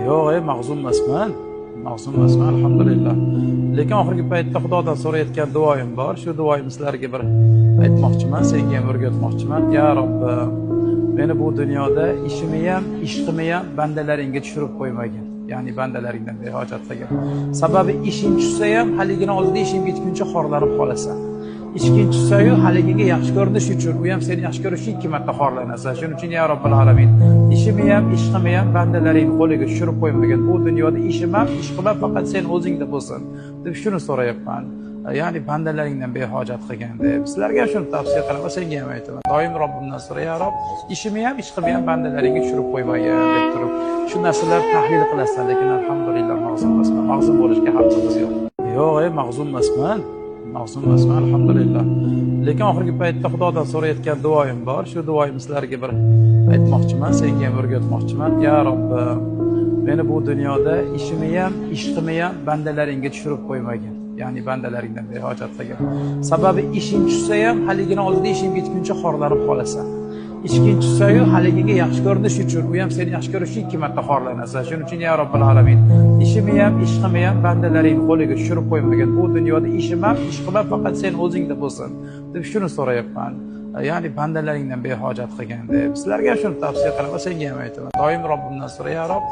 Yo'q, ey, mahzun emasman. Mahzun emasman, alhamdulillah. Lekin oxirgi paytda Xudodan so'rayotgan duoyim bor. Shu duoyimni sizlarga bir aytmoqchiman, senga ham o'rgatmoqchiman. Ya Robbim, meni bu dunyoda ishimni ham, ishqimni ham bandalaringga tushirib qo'ymagin. Ya'ni bandalaringdan behojat qilgin. Sababi ishing tushsa ham haligini oldida ishing bitguncha xorlanib qolasan. Ishking tushsa-yu haligiga yaxshi ko'rinish uchun, u ham seni yaxshi ko'rish uchun ikki marta xorlanasan. Shuning uchun, ya Robbil alamin, ishimni ham, ishqimni ham bandalaring qo'liga tushirib qo'ymagin. Bu dunyoda ishim ham, ishqim ham faqat sen o'zingda bo'lsin deb shuni so'rayapman. Ya'ni bandalaringdan behojat qilgin deb. Sizlarga ham shuni tavsiya qilaman, senga ham aytaman. Doim Robbimdan so'ra, ya Rob, ishimni ham, ishqimni ham bandalaringga tushirib qo'ymagin deb turib, shu narsalar tahlil qilasan, lekin alhamdulillah mahzun emasman. Mahzun bo'lishga haqqimiz yo'q. Yo'q, ey, mahzun emasman. Mahzun emasman, alhamdulillah. Lekin oxirgi paytda Xudodan so'rayotgan duoyim bor. Shu duoyimni sizlarga bir aytmoqchiman, senga ham o'rgatmoqchiman. Ya Robbim, meni bu dunyoda ishimni ham, ishqimni ham bandalaringga tushirib qo'ymagin. Ya'ni bandalaringdan behojat qilgin. Sababi ishing tushsa ham haligini oldida ishing bitguncha xorlanib qolasan. Ishking tushsa-yu haligiga yaxshi ko'rinish uchun, u ham seni yaxshi ko'rish uchun ikki marta xorlanasan. Shuning uchun, ya Robbil alamin, ishimni ham, ishqimni ham bandalaring qo'liga tushirib qo'ymagin. Bu dunyoda ishim ham, ishqim ham faqat sen o'zingda bo'lsin deb shuni so'rayapman. Ya'ni bandalaringdan behojat qilgin deb. Sizlarga ham shuni tavsiya qilaman, senga ham aytaman. Doim Robbimdan so'ra, ya Rob,